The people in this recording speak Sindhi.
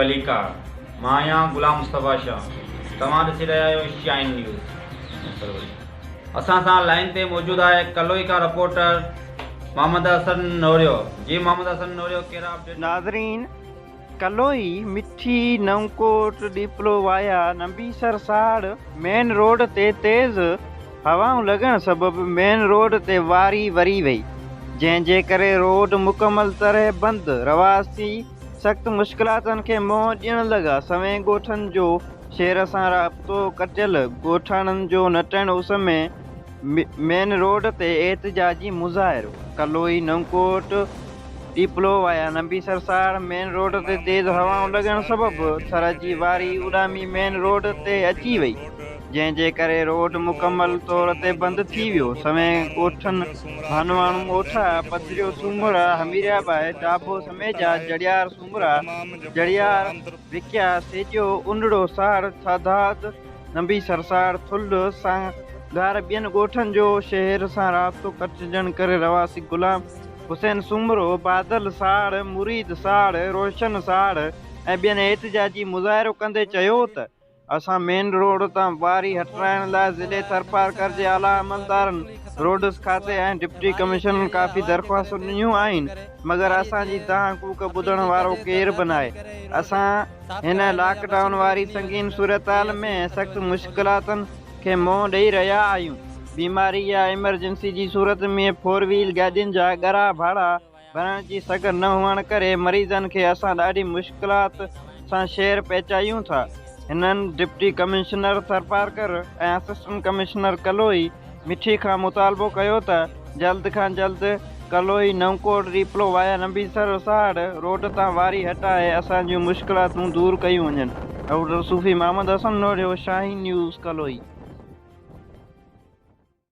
ڀليڪار. مان آهيان غلام مصطفيٰ شاهه. توهان ڏسي رهيا آهيو شاهين نيوز. اسان سان لائين تي موجود آهي ڪلوئي کان رپورٽر محمد حسن نوريو. جي محمد حسن نوريو ڪهڙا اپڊيٽ. ناظرين ڪلوئي، مٺي، نئونڪوٽ، ڏيپلو وايا نبيسر ساڙ مين روڊ تي تيز هوائون لڳڻ سبب مين روڊ تي واري وري وئي، جنهن جي ڪري روڊ مڪمل طرح بند، رهواسي سخت مشڪلاتن کي منهن ڏيڻ لڳا، سوين ڳوٺن جو شهر سان رابطو ڪٽيل ڳوٺاڻن جو نٽهڻ اس ۾ مين روڊ تي احتجاجي مظاهرو، ڪلوئي، نئونڪوٽ، ڏيپلو وايا نبي سرساڙ مين روڊ تي تيز هوائون لڳڻ سبب ٿر جي واري اڏامي مين روڊ تي اچي وئي، جنهن جي ڪري روڊ مڪمل طور تي بند ٿي ويو، سوين ڳوٺن ڀانواڻو، اوٺا، پڌريو، سومرا، هميريا باهه، ڊاڀو، سميجا، جڙيار، سومرا، جڙيار، وڪيا، سيڄو، انڙو، ساڙ، ٿڌاد، نبي سرساڙ، ٿلهه، سانگهار ٻين ڳوٺن جو شهر سان رابطو ڪٽجڻ ڪري رهواسي غلام حسين سومرو، بادل ساڙ، مريد ساڙ، روشن ساڙ ۽ ٻين احتجاجي مظاهرو ڪندي چيو ته اسان مين روڊ تان واري هٽرائڻ لاء ضلعي ٿرپارڪر جي اعليٰ عملدارن، روڊس کاتي ۽ ڊپٽي ڪمشنر ڪافي درخواستون ڏنيون آهن مگر اسان جي دانهن ڪوڪ ٻڌڻ وارو ڪير به ناهي اسان هن لاڪ ڊائون واري سنگين صورتحال ۾ سخت مشڪلاتن کي منهن ڏئي رهيا آهيون، بيماري يا ايمرجنسي جي صورت ۾ فور ويل گاڏين جا ڳرا ڀاڙا ڀرڻ جي سگهه نه هئڻ ڪري مريضن کي اسان ڏاڍي مشڪلات سان شهر پهچايون ٿا. هنن deputy commissioner Tharparkar ۽ assistant commissioner Kaloi Mithi کان مطالبو ڪيو ته جلد کان جلد ڪلوئي نئونڪوٽ ريپلو وايا نبيسر ساڙ روڊ تان واري هٽائي اسان جون مشڪلاتون دور ڪيون وڃن. رپورٽر صوفي محمد حسن نوڙيو، شاهين نيوز، ڪلوئي.